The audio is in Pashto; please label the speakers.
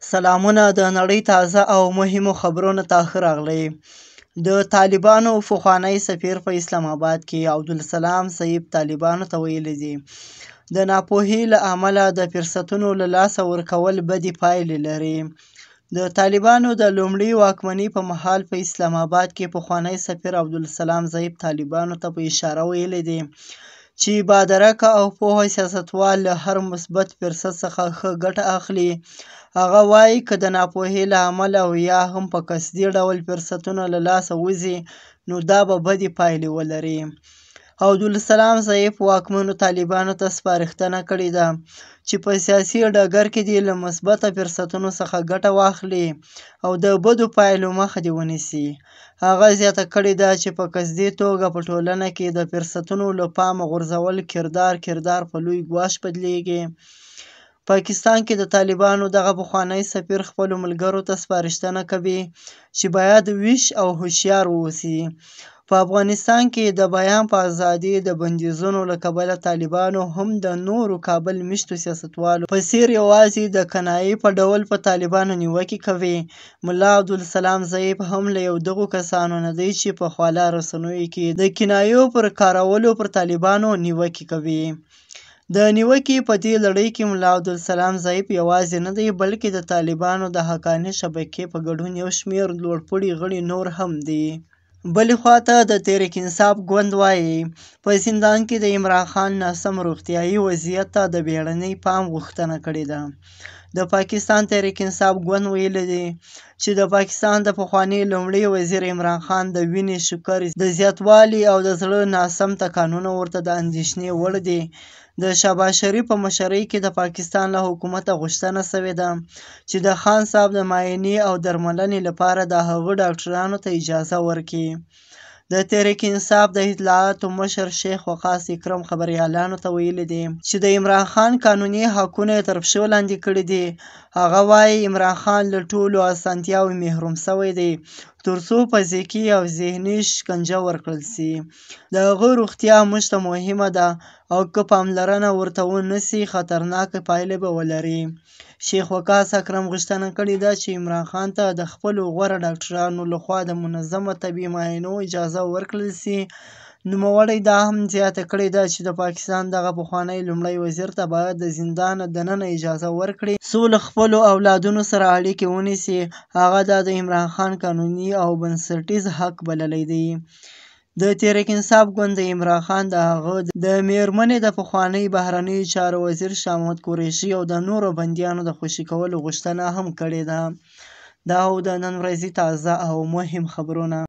Speaker 1: سلامونه د نړۍ تازه او مهمو خبرونو ته ښه راغلئ. د طالبانو پخوانی سفیر په اسلام آباد کې عبدالسلام ضعیف طالبانو ته ویلي دي، د ناپوهۍ له امله د فرصتونو له لاسه ورکول بدې پایلې لري. د طالبانو د لومړۍ واکمنۍ په مهال په اسلام آباد کې پخوانی سفیر عبدالسلام ضعیف طالبانو ته په اشاره ویلي دي چې بادرکه او پوه سیاستوال له هر مثبت فرصت څخه ښه ګټه اخلي. هغه وايي، که د ناپوهۍ له امله او یا هم په قصدي ډول فرصتونه له لاسه وځي، نو دا به بدې پایلې ولري. عبدالسلام ضعیف واکمنو طالبانو ته سپارښتنه کړې ده چې په سیاسي ډګر کې دې له مثبته فرصتونو څخه ګټه واخلي او د بدو پایلو مخه دې ونیسي. هغه زیاته کړې ده چې په قصدي توګه په ټولنه کې د فرصتونو له پامه غورځول کردار په لوی ګواښ بدلیږي. پاکستان کې د طالبانو دغه پخوانی سفیر خپلو ملګرو ته سپارښتنه کوي چې باید ویښ او هوښیار واوسي. په افغانستان کې د بیان په ازادۍ د بندیزونو له کبله طالبانو هم د نورو کابل میشتو سیاستوالو په څیر یوازې د کنایې په ډول په طالبانو نیوکې کوي. ملا عبدالسلام ضعیف هم له یو دغو کسانو نه دی چې په خواله رسنیو کې د کنایو پر کارولو پر طالبانو نیوکې کوي. د نیوکې په دې لړۍ کې ملا عبدالسلام ضعیف یوازې نه دی، بلکې د طالبانو د حقاني شبکې په ګډون یو شمېر لوړپوړي غړي نور هم دي. بلې خواته د تحریک انصاف ګوند وايي، په زندان کې د عمران خان ناسم روغتیايي وضعیت ته د بیړني پام غوښتنه کړې ده. د پاکستان تحریک انصاف ګوند ویلي دي چې د پاکستان د پخواني لومړي وزیر عمران خان د وینې شکر د زیاتوالي او د زړه ناسم تکانونه ورته د اندېښنې وړ دي. د شهباز شریف په مشرۍ کې د پاکستان له حکومته غوښتنه شوې ده چې د خان صاحب د معاینې او درملنې لپاره د هغه ډاکټرانو ته اجازه ورکړي. د تحریک انصاف د اطلاعاتو مشر شیخ وقاص اکرم خبریالانو ته ویلي دي چې د عمران خان قانوني حقونه یې تر پښو لاندې کړي دي. هغه وايي، عمران خان له ټولو اسانتیاوو محروم شوی دی تر څو فزیکي او ذهني شکنجه ورکړل شي. د هغه روغتیا موږ ته مهمه ده او که پاملرنه ورته ونه شي، خطرناکې پایلې به ولري. شیخ وقاص اکرم غوښتنه کړې ده چې عمران خان ته د خپلو غوره ډاکټرانو لخوا د منظمه طبي معاینو اجازه ورکړل شي. نوموړی دا هم زیاته کړې ده چې د پاکستان دغه پخوانی لومړی وزیر ته باید د زندان دننه اجازه ورکړي څو له خپلو اولادونو سره اړیکې ونیسي. هغه دا د عمران خان قانوني او بنسټیز حق بللی دی. د تحریک انصاف ګوند د عمران خان، د هغه د میرمنې، د پخواني بهرنیو چارو وزیر شاه محمود قریشي او د نورو بندیانو د خوشي کولو غوښتنه هم کړې ده. دا و د نن ورځې تازه او مهم خبرونه.